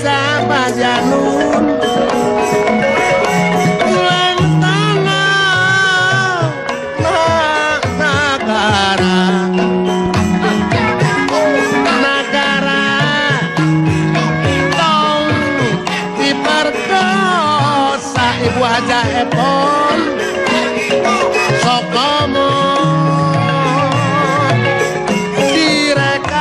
Sabajanun lantana nagara nagara tong diperkosa Ibu Haja Epon sokomo direkayasa.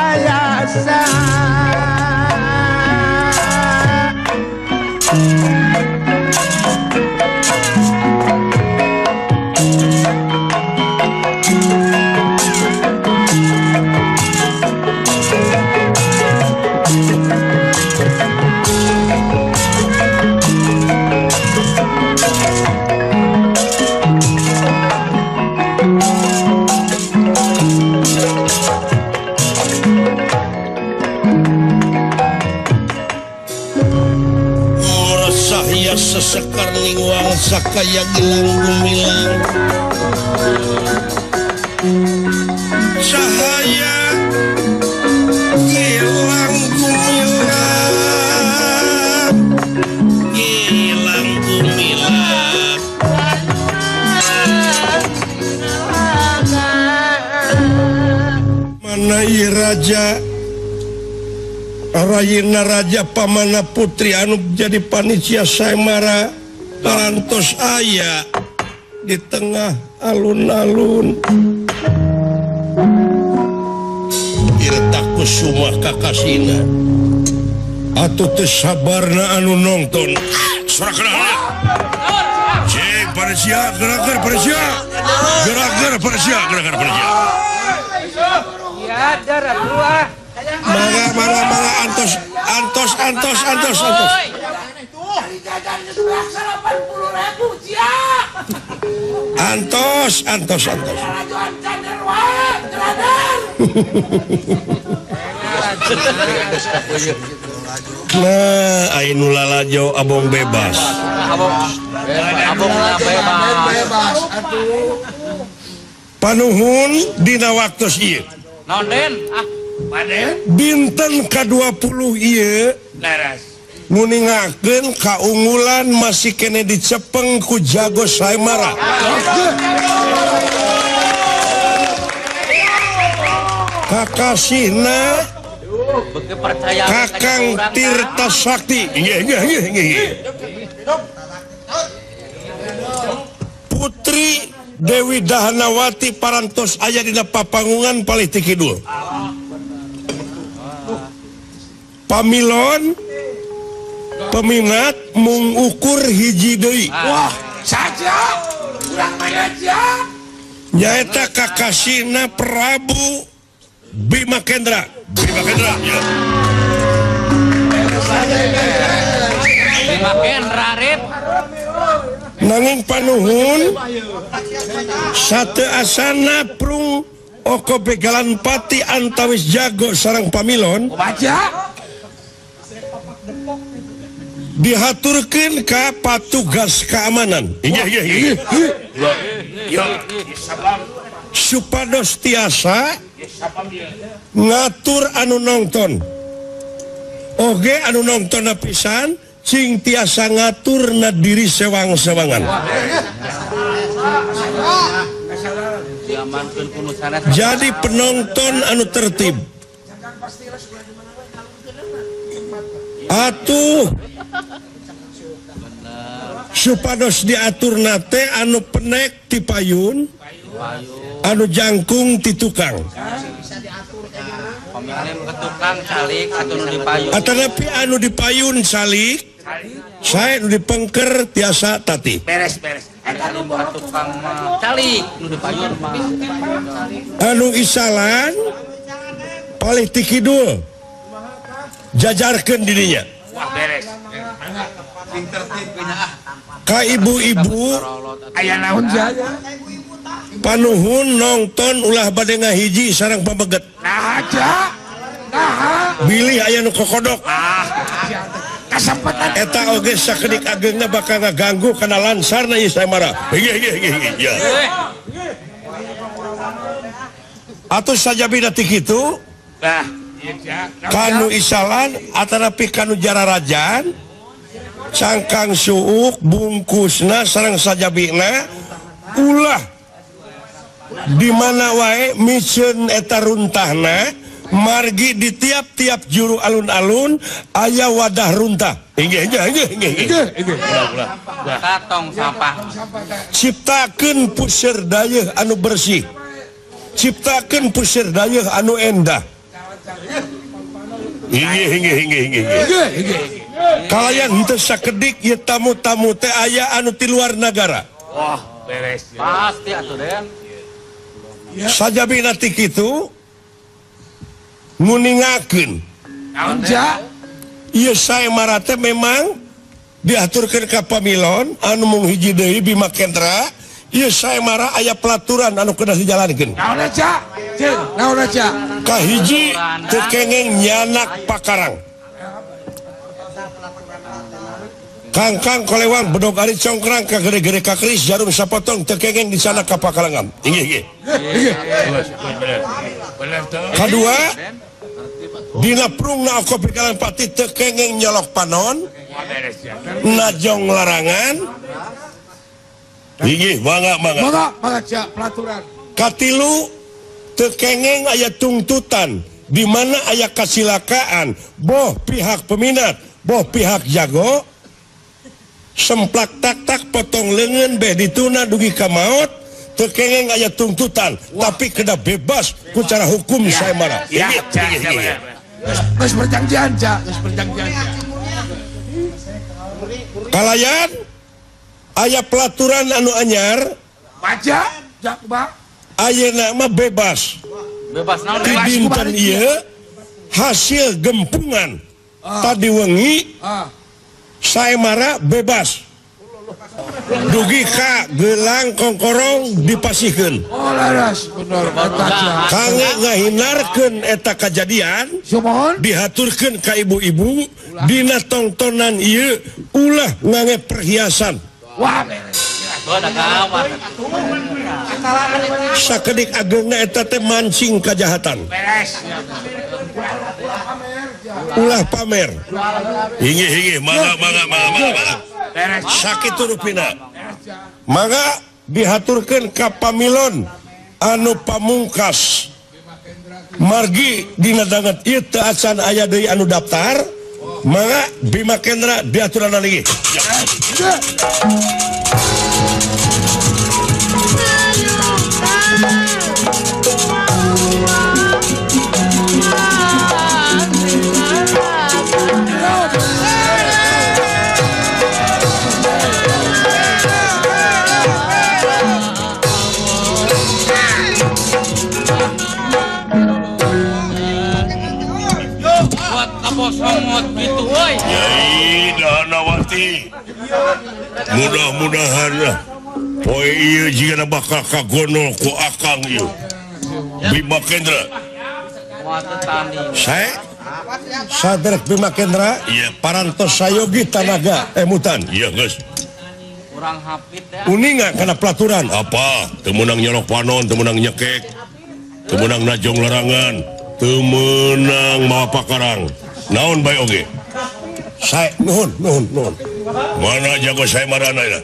Sesekar ningwang sakaya gilang gumilang cahaya gilang gumilang gilang gumilang mana ieu raja Rayina Raja Pamana Putri anu jadi panitia Saemara parantos aya di tengah alun-alun Tirta Kusuma kakasina atuh teu sabarna anu nonton suara kenapa cek panitia gerak-gerak panitia gerak-gerak panitia gerak-gerak panitia ya darah dua. Mangga, mangga, mangga, antos, antos, antos, antos, antos. Antos, antos, antos. Nah, ainu lalajo abong bebas. Abong bebas. Panuhun dina waktos ieu. Naon Den? Ah. Dinten ka-20 ieu nguningakeun kaunggulan masih kene dicepeng ku jago Saemara. Kakasihna Kakang Tirta Sakti. Putri Dewi Dahanawati parantos aya dina papangungan palih ti kidul. Pamilon peminat mung ukur hiji deui. Wah, saja kurang aja. Nyaeta kakasihna Prabu Bima Kendra. Bima Kendra, ya. Bima Kendra rip. Nanging panuhun sate asana prung oko begalan pati antawis jago sarang pamilon. Dihaturkeun ka patugas keamanan. Supados tiasa ngatur anu nonton. Oge anu nonton pisan cing tiasa ngatur na diri sewang-sewangan. Jadi penonton anu tertib. Atuh supados diatur nate anu penek ti payun, anu jangkung ti tukang. Atanapi anu dipayun salik, saya nu dipengker tiasa tati. Beres beres. Anu isalan palih ti kidul jajarkeun dirinya. Wah beres. Ka ibu-ibu aya naon jaya panuhun nonton ulah bade ngahiji sareng pameget. Nah aja. Nah. Bilih aya nu kokodok. Ah. Kasempatan eta oge sakedik ageungna bakal ngaganggu kana lansarna ieu Saemara. Hiji. Atuh sajabina ti kitu. Nah. Kanu isalan atanapi kanu jararajan cangkang suuk bungkusna sareng sajabina ulah di mana wae miceun eta runtahna margi di tiap-tiap juru alun-alun aya wadah runtah. Inggih inggih inggih inggih inggih. Tong sampah. Ciptakeun puseur dayeuh anu bersih. Ciptakeun puseur dayeuh anu endah. Inggih inggih inggih inggih. Kalayan henteu sakedik ieu tamu-tamu teh aya anu ti luar nagara. Wah, beres. Pasti atuh Den. Sajabina ti kitu nguningakeun. Naon ja? Ieu saemara teh memang diaturkeun ka pamilon anu mung hiji deui Bima Kendra. Ieu saemara aya pelaturan anu kedah dijalankeun. Naon ja? Ceung, naon ja? Kahiji teu kengeng nyanak pakarang. Kangkang kolewang bedog ari congkrang ka gede-gede ka keris jarum sapotong teu kengeng di sana ka pakalangan. Inggih inggih. Kadua dina prungna kopi kalang pati teu kengeng nyolok panon najong larangan. Inggih mangga mangga. Mangga mangga ja pelaturan. Katilu teu kengeng aya tungtutan di mana aya kasilakaan boh pihak peminat boh pihak jago semplak tak tak potong lengan beh dituna dugi ka maot teu kengeng aya tungtutan. Wah. Tapi kena bebas ku cara hukum ya, saya marah. Ya, ya, geus perjanjian ja, geus perjanjian. Kalayan aya pelaturan anu anyar baca jak ba ayeuna mah bebas. Bebas naon? Di dinten ieu hasil gempungan tadi wengi saemara bebas. Dugi ka gelang kongkorong dipasihkeun. Oh laras bener eta. Kangge ngahinarkeun eta kajadian dihaturkeun ka ibu-ibu dina tongtonan ieu ulah ngange perhiasan. Wah. Sakedik ageungna eta teh mancing kajahatan. Beres. Ulah pamer. Inggih inggih mangga mangga mangga mangga. Sakitu rupina. Mangga dihaturkeun ka pamilon anu pamungkas. Margi dina danget ieu teu acan aya deui anu daftar, mangga Bima Kendra diaturan lagi. Gitu, Nyai Dahanawati, mudah-mudahan lah poe ieu jigana bakal kagonol ku akang ieu Bima Kendra. Saya Sadrek Bima Kendra, iya parantos sayogi tanaga emutan. Iya geus. Kurang hapit dah. Uninga kana pelaturan apa? Teu meunang nyolok panon, teu meunang nyekek, teu meunang najong larangan, teu meunang mawa pakarang. Naon bae oge? Saya nuhun nuhun nuhun. Mana jago saya marana ya?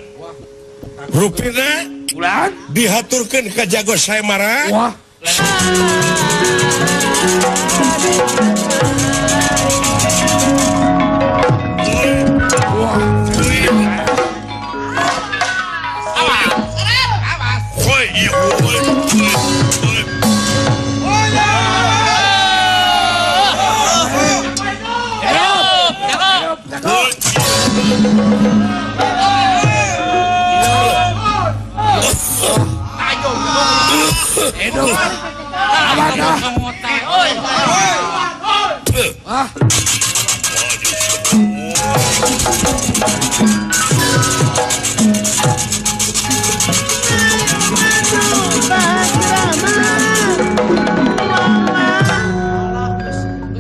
Rupina ulah dihaturkeun ka jago saya mara. Wah.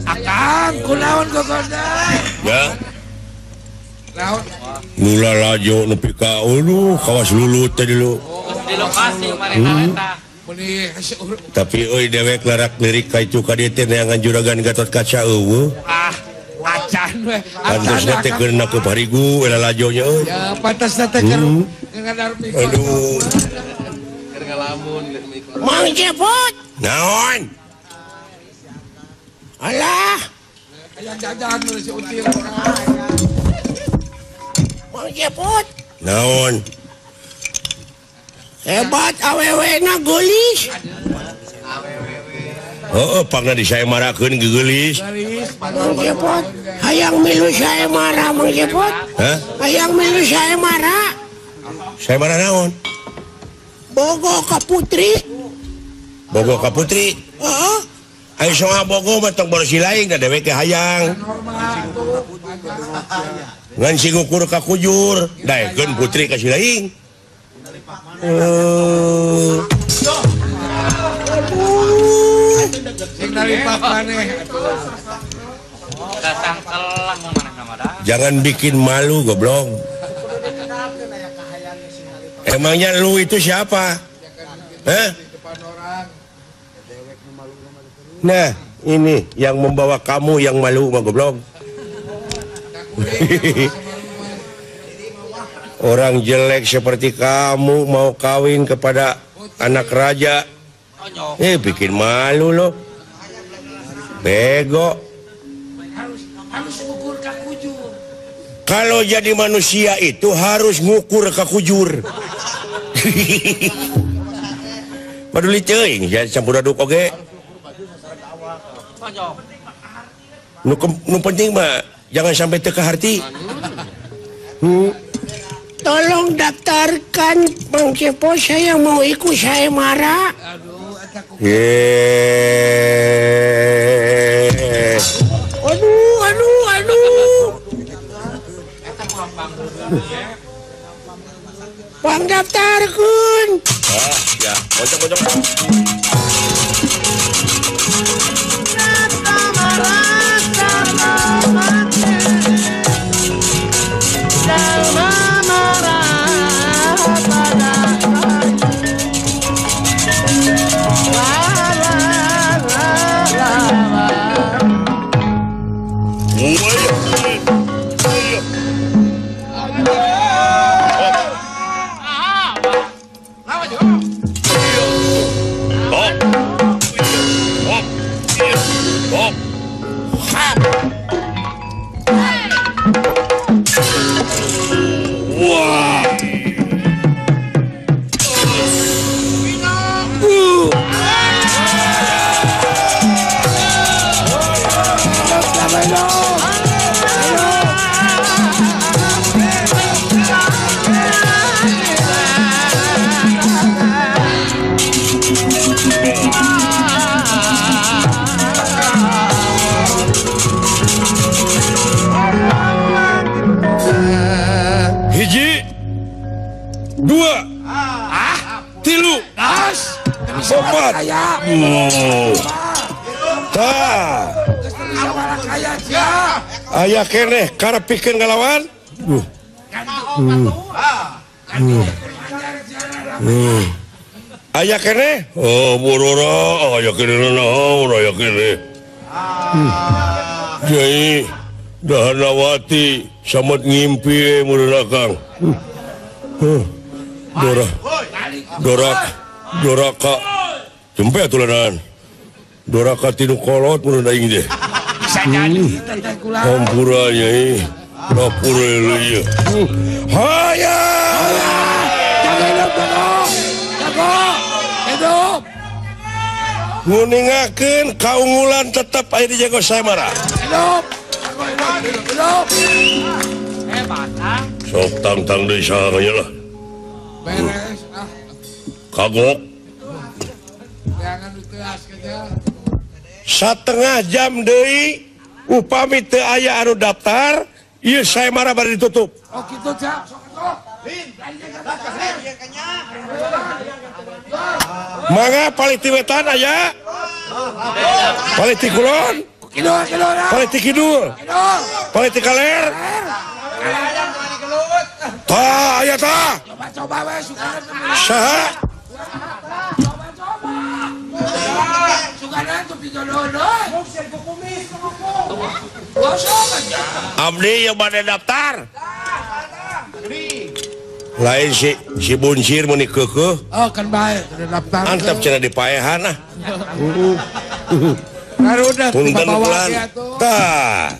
Akang kunaon gogoda? Ya. Mula lajo nepi ka ulu kawas lulut teh dulu. Di lokasi kemarin eta. Tapi euy dewek larak lirik ka itu ka dieu teh neangan juragan Gatot Kaca eueuh. Ah, acan we. Pantasna teh keur nakeup harigu we lalajonya euy. Ya, pantasna teh keur ngadar pikir. Aduh. Keur ngalamun geus mikor. Mang Cepot. Naon? Alah. Hayang jajan mun si Util. Mang Cepot. Naon? Hebat awewe na geulis. Heeh, pangna disaemarakeun geulis. Mang Cepot, hayang milu saemara Mang Cepot. Hah? Hayang milu saemara. Saemara naon? Bogo ka putri. Bogo ka putri? Heeh. Ayo soal bogo mah tong boros lain da dewek ge hayang. Ngan sing ngukur ka kujur, daekeun putri ka si lain. Jangan bikin malu goblok. Emangnya lu itu siapa? Hah? Nah, ini yang membawa kamu yang malu mah goblok. Orang jelek seperti kamu mau kawin kepada anak raja. Bikin malu loh. Bego. Kalau jadi manusia itu harus ngukur ka kujur. Paduli teuing ya campur aduk oge. Nu penting mah jangan sampai teu kaharti. Tolong daftarkan Bang Cepot, saya mau ikut saemara. Aduh, aduh, aduh. Bang daftarkan. Ah, ya, bocok, bocok. Hiji, dua, tilu, empat, tah, aya keneh karep pikeun ngalawan. Aya keneh, oh borora, aya keneh naon, aya keneh. Jadi Dahanawati samet ngimpi meureun akang. Dora, Doraka, Doraka, jempe atuh leunaan. Doraka tinu kolot meureun aing teh. Bisa jadi teh kula. Hampura nyai, lapur ieu. Haya! Jaga hidup, jago, hidup. Nguningakeun kaunggulan tetep aya di jago Saemara. Hidup. Sok tang-tang deui saha nya lah. Beres ah. Kagok. Jangan diteas kerja. Satengah jam deui upami teu aya anu daftar, ieu Saemara bari ditutup. Oh kitu Cak. Sok atuh. Mangga palih ti wetan aya? Palih ti kulon? Kidul, kidul, palih ti kidul. Palih ti kaler. Tah, aya tah. Coba-coba we suka. Saha? Abdi yang bade daftar. Lain si si buncir meni keukeuh. Oh kan bae daftar. Antep cenah dipaehan ah. Karudet punten bulan. Tah.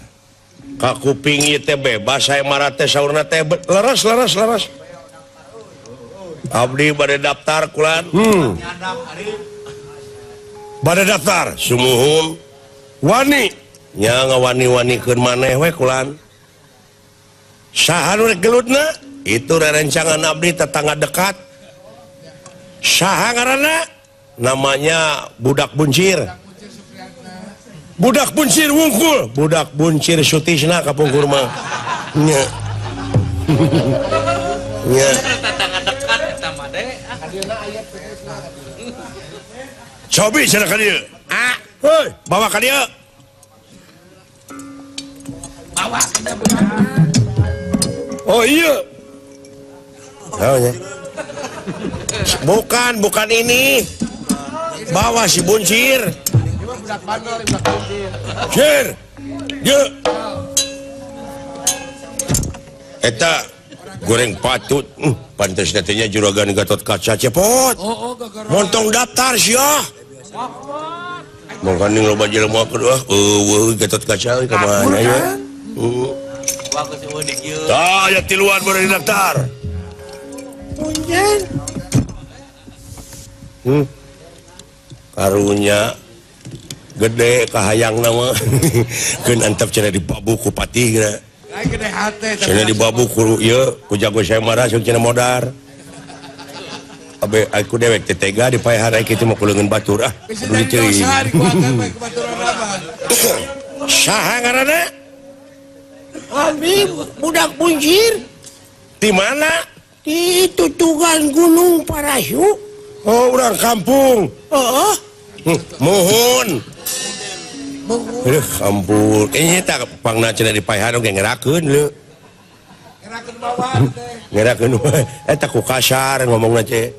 Ka kuping ieu teh bebas saya marah teh saurna teh leres leres leres. Abdi bade daftar kulan. Bade daftar sumuhun wani nya ngawani-wanikeun maneh we kulan. Saha nu rek gelutna? Itu rerencangan abdi tetangga dekat. Saha ngaranna? Namanya Budak Buncir. Budak Buncir wungkul, Budak Buncir Sutisna kapungkur mah. Nya. Nya. Tetangga dekat eta mah de. Cobi cenah ka dieu. Ah, heuy, bawa ka dieu. Bawa. Oh iya. Oh, ya. Bukan, bukan ini. Bawa si Buncir. Cir. Ye. Eta goreng patut. Pantes datanya juragan Gatot Kaca cepot. Montong daftar sia. Mangkaning loba jelema kedua. Eueuh Gatot Kaca ka mana ya? Heeh. Tah aya tiluan baru didaftar. Punjen. Karunya gede kahayang nama. Keun antep cenah dibabu ku patih geura. Lain gede hate cenah dibabu ku ieu ku jago saya marah cenah modar. Abe aku dewek teh tega dipaehan ai kitu mah ku leungeun batur ah. Kudu diceuing. Saha ngaranna? Abi Budak Buncir. Di mana? Di tutugan Gunung Parahyu. Oh, orang kampung. Heeh. Muhun. Aduh, ampun. Ini tak pangna cenah dipaehan oge ngerakeun leu. Ngerakeun bawa teh. Ngerakeun wae. Eta ku kasar ngomongna teh.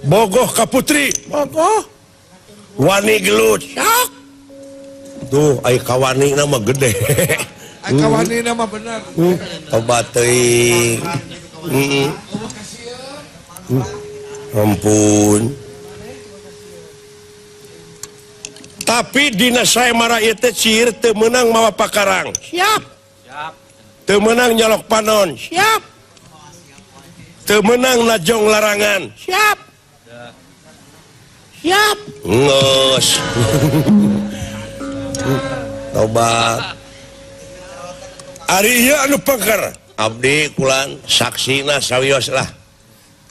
Bogoh ka putri. Bogoh. Wani gelut. Sok. Tuh, ai kawani na mah gede. Ai kawani na mah bener. Tobat teuing. Ampun. Tapi dina saya marah ieu teh cir teu meunang mawa pakarang. Siap. Siap. Teu meunang nyolok panon. Siap. Teu meunang najong larangan. Siap. Siap. Ngeus. Tobat. Ari ieu anu pengker. Abdi kulan saksina sawios lah.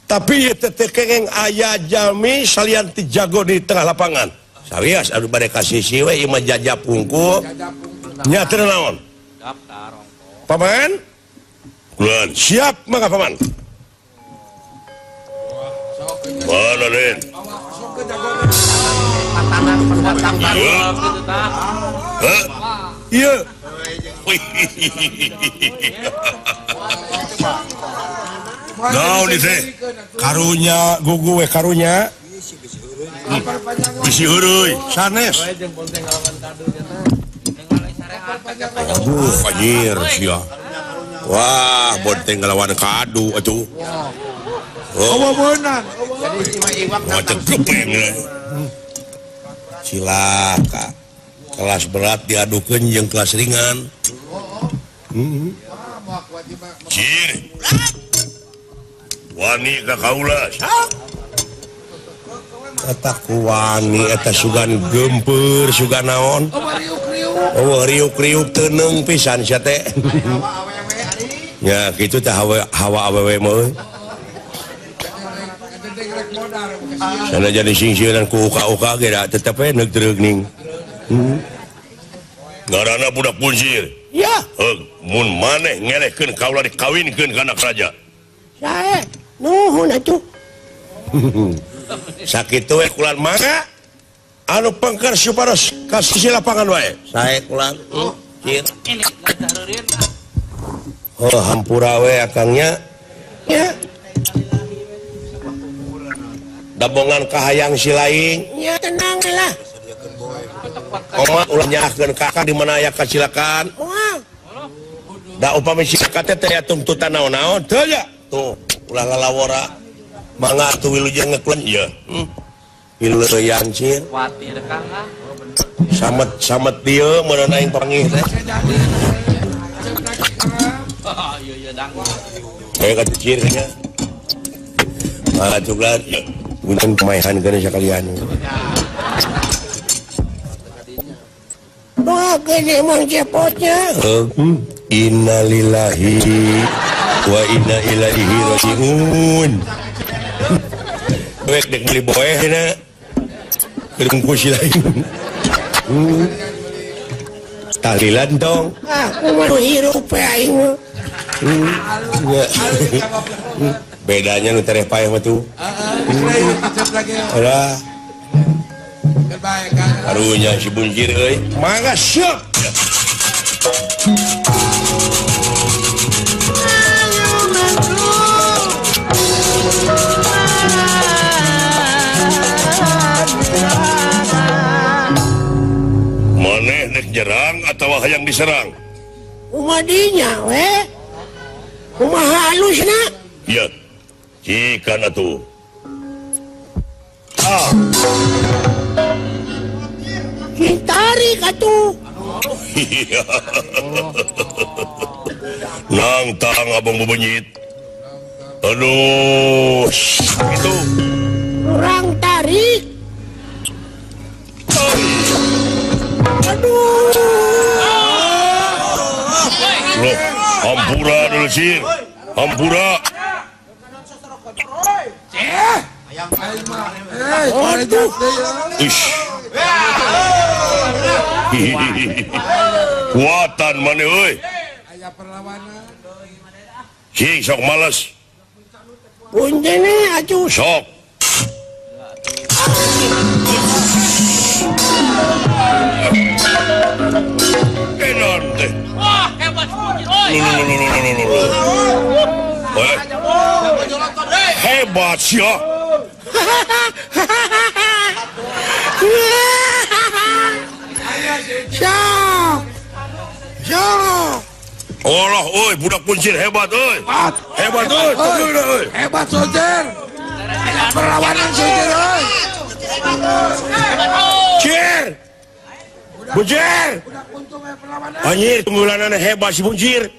Tapi ieu teh teu kengeng aya jalmi salian ti jago di tengah lapangan. Sawios anu bade ka sisi we ieu mah jajap hungkul. Nya teu naon? Daftar ongko. Paman? Kulan siap mangga paman. Mana Den? Hah? Iya. Naon ieu teh? Karunya gugu we karunya. Bisi heureui sanes. Aduh, anjir sia. Wah, bonteng ngelawan kadu atuh. Oh, beunang. Wah, tegepeng. Cilaka. Kelas berat diadukeun jeung kelas ringan. Cir. Wani ka kaula. Eta ku wani eta sugan geumpeur sugan naon. Oh, riuk-riuk teuneung pisan sia teh. Ya kitu teh hawa awewe mah euy. Sana jadi singsieunan ku uka-uka ge da tetep we neuk treugning. Ngaranna Budak Buncir. Ya. Heug, mun maneh ngelehkeun kaula dikawinkeun ka anak raja. Sae, nuhun atuh. Sakitu we kulan mangga anu pengker supados ka sisi lapangan wae. Sae kulan. Cir. Oh, hampura we akangnya. Ya. Dabongan kahayang si laing. Ya tenang lah. Omat ulah nyalahkeun kakak di mana aya kacilakaan. Moal. Da upami cilaka teh teh tuntutan naon-naon teu ya. Tuh, ulah lalawora. Mangga atuh wilujeng ngeklen ieu. Wilujeng cir. Samet-samet dieu meureun aing panggih teh. Kayak kecil nya. Malah cuklat punten kemaehan kana sakalian. Wah, gede Mang Cepotnya. Innalillahi wa inna ilaihi rajiun. Wek dek beli boeh na. Bungkus lain. Tahlilan dong. Ah, kumaha hirup aing mah. Bedanya nu tereh paeh mah tuh. Heeh. Karunya si Buncir euy. Mangga siap. Maneh nek nyerang atawa hayang diserang? Kumadinya we. Kumaha halusna? Ya. Cikan atuh. Ah. Ditarik atuh. Nangtang abang bebenyit. Aduh, itu. Kurang tarik. Aduh. Loh, hampura dulu sir. Hampura. Aduh. Ish. Kuatan mana euy. Aya perlawanan. Cing sok males. Punten atuh. Sok. Enon teh. Wah, hebat euy. Hebat sia. Sok. Sok. Allah, oi, budak Buncir hebat, oi. Hebat, oi. Oi. Hebat soldier. Perlawanan soldier, oi. Cir. Buncir. Anjir, tunggulanana hebat si Buncir.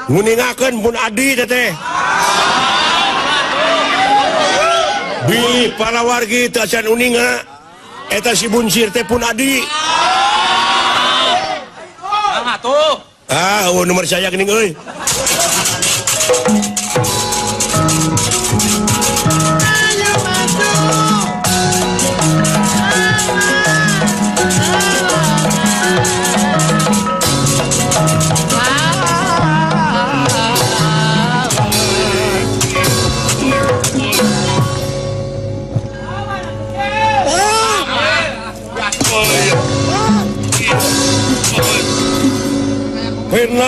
Nguningakeun pun adi teteh. Bi para wargi teu acan uninga. Eta si Buncir teh pun adi. Tuh. Ah, oh, nomor saya geuning euy. Ayo maju.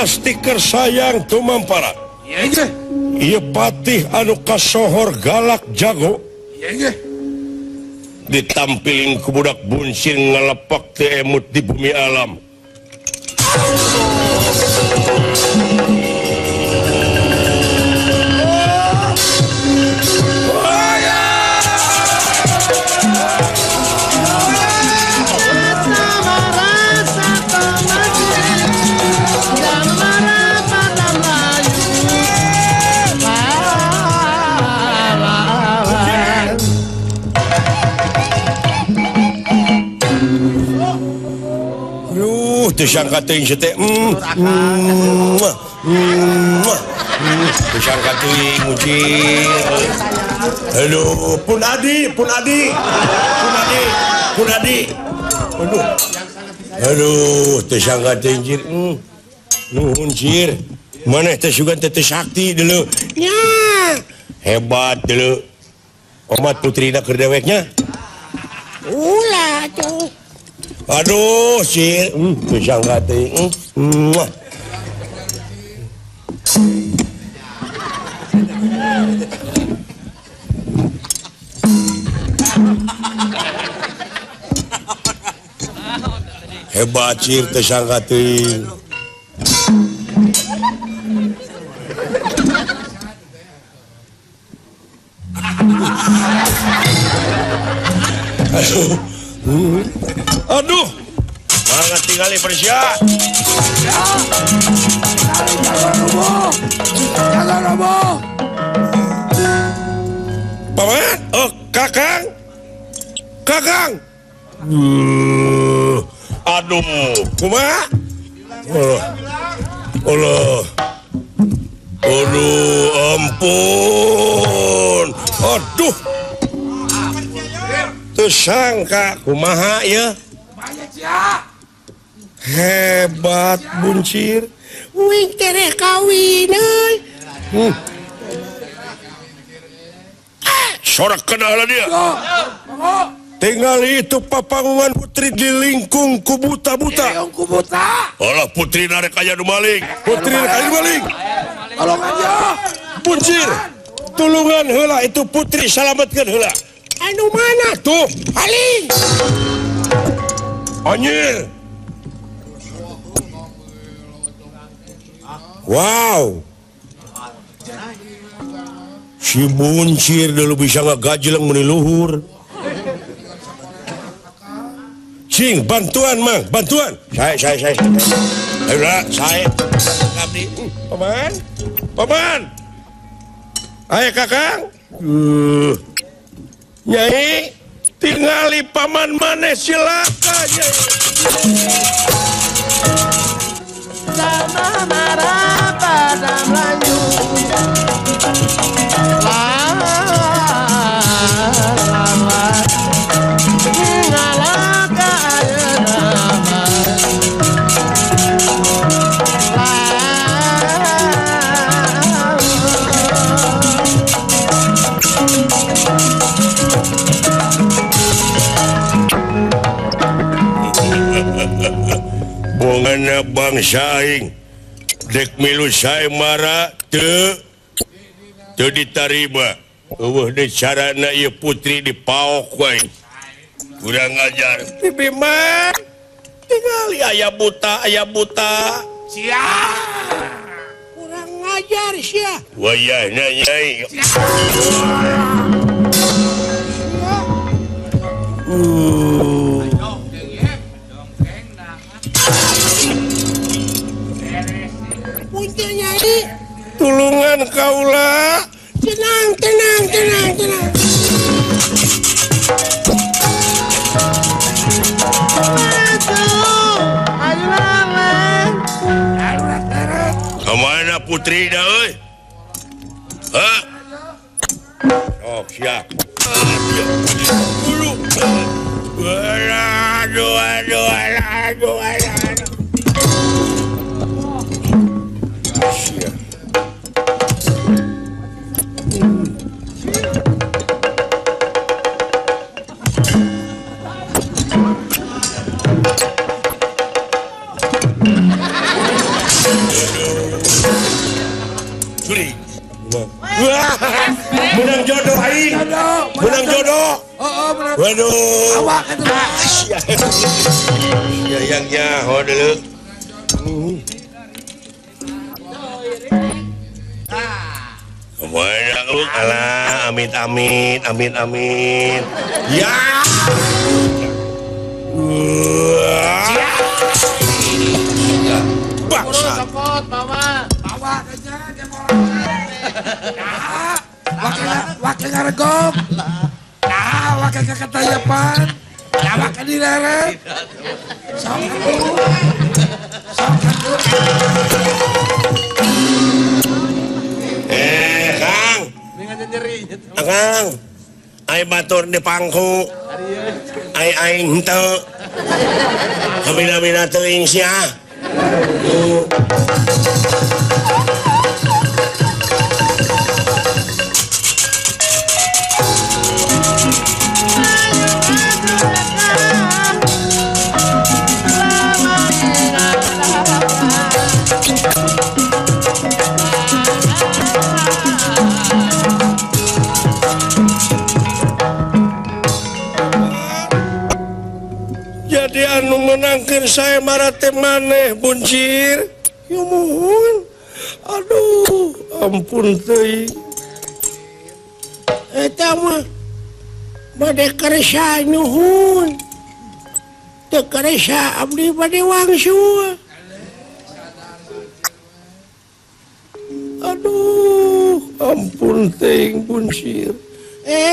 Stiker sayang tumampara. Ieu patih anu kasohor galak jago. Ditampiling ku budak Buncir ngalepak teu emut di bumi alam. Tersangka teuing teh tersangka teuing mucir. Aduh, pun adi, pun adi. Pun adi, pun adi. Aduh. Aduh, tersangka teuing cir. Nuhun cir. Maneh teh sugan teh sakti dulu. Nya. Hebat dulu. Omat putrina keur deweknya. Ulah tuh. Aduh, sih, bisa nggak teh? Hebat cir teu sangka teuing. Aduh. Aduh. Mangga tingali Persia. Jaga robo. Paman, oh Kakang. Kakang. Aduh, kumaha? Allah. Allah. Aduh, ampun. Aduh. Teu sangka kumaha ieu? Hebat buncir. Wing tereh kawin euy. Sorak kenal dia. Tinggal itu papangungan putri di lingkung kubuta-buta. Alah putri narek aya nu maling. Putri narek aya nu maling. Tolongan ya. Buncir. Tulungan heula itu putri salametkeun heula. Anu mana tuh? Paling. Anjir. Wow. Si buncir dulu bisa ngagajeleng meni luhur. Cing, bantuan mang, bantuan. Saya. Ayolah, saya. Abdi. Paman. Paman. Ayo Kakang. Nyai, tingali paman maneh silaka nyai. Sama marah pada Melayu. Bongana bangsa aing dek milu sae mara teu teu ditarima. Eueuh deui carana ieu putri dipaok wae. Kurang ajar. Bibi mah tingali aya buta, aya buta. Sia. Kurang ajar sia. Wayahna nyai. Nyai, tulungan kaula. Tenang, tenang, tenang, tenang. Aduh, kemana putri dah, oi? Hah? Oh, siap. Aduh, aduh, aduh, aduh. Menang jodoh aing. Menang jodoh. Waduh. Awak atuh. Ya yang nyaho deuleu. Kemana lu? Alah, amit amit, amit amit. Ya. Bangsa. Bawa aja dia mau. Wakil ngaregok. Nah, wakil keketayapan. Nah, wakil dileret. Sok atuh. Sok atuh. Kang. Kang. Ai batur di pangku. Ai aing henteu. Kabina-bina teuing sia. Jadi anu Meunangkeun sayembara teh maneh buncir. Ya muhun. Aduh, ampun teuing. Eta mah bade kersa nyuhun. Teu kersa abdi bade wangsul. Aduh, ampun teuing buncir.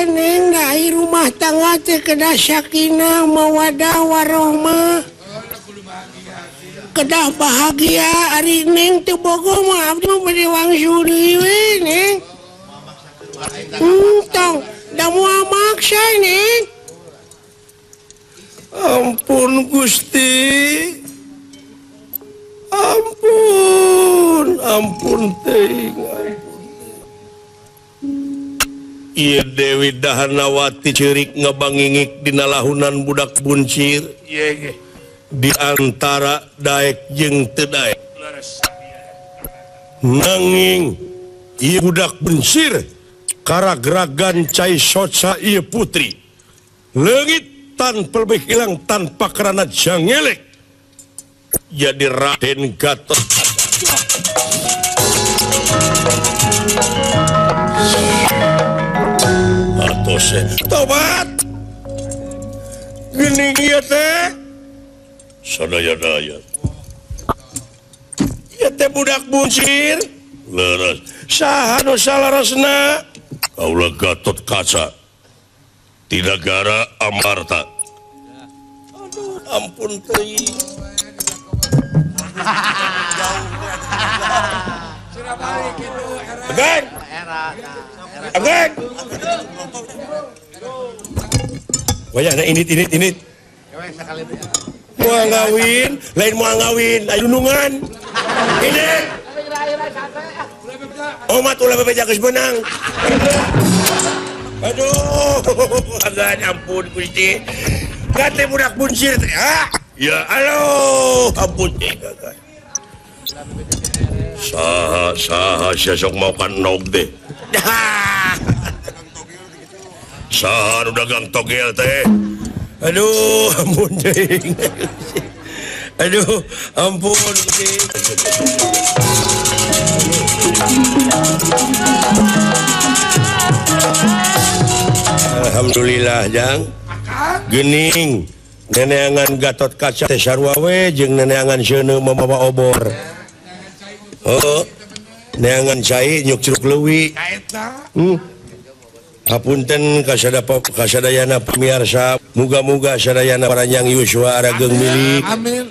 Neng da rumah tangga teh kedah sakinah mawadah warohmah. Kedah bahagia ari neng teu bogoh mah abdi mah bade wangsul deui we neng. Tong da moal maksa neng. Ampun Gusti. Ampun, ampun teuing. Ieu Dewi Dahanawati ceurik ngabangingik dina lahunan budak buncir. Di antara daek jeung teu daek. Nanging ieu budak buncir karagragan cai soca ieu putri. Leungit tanpa lebih hilang tanpa karena jangelek. Jadi Raden Gatot Kaca. Tobat geuning ieu teh sadaya-daya ieu teh budak buncir leres saha nu salaresna kaula Gatot Kaca ti nagara Amarta. Aduh ampun teuing. Ageng Ageng wayahna init moal ngawin lain moal ngawin aya dunungan init omat ulah bebeja geus beunang. Aduh agan ampun Gusti gate budak buncir teh ha ya aloh ampun teh gagal saha saha sia sok mau kan nog teh. Saha nu dagang togel teh. Aduh ampun teuing. Aduh ampun teuing. Alhamdulillah jang. Geuning neneangan Gatot Kaca teh sarua we jeung neneangan seuneu mamawa obor. Oh, neangan cai nyuk curug leuwi. Hapunten kasadayana pamiarsa, muga-muga sadayana paranjang yuswa arageung milik. Amin.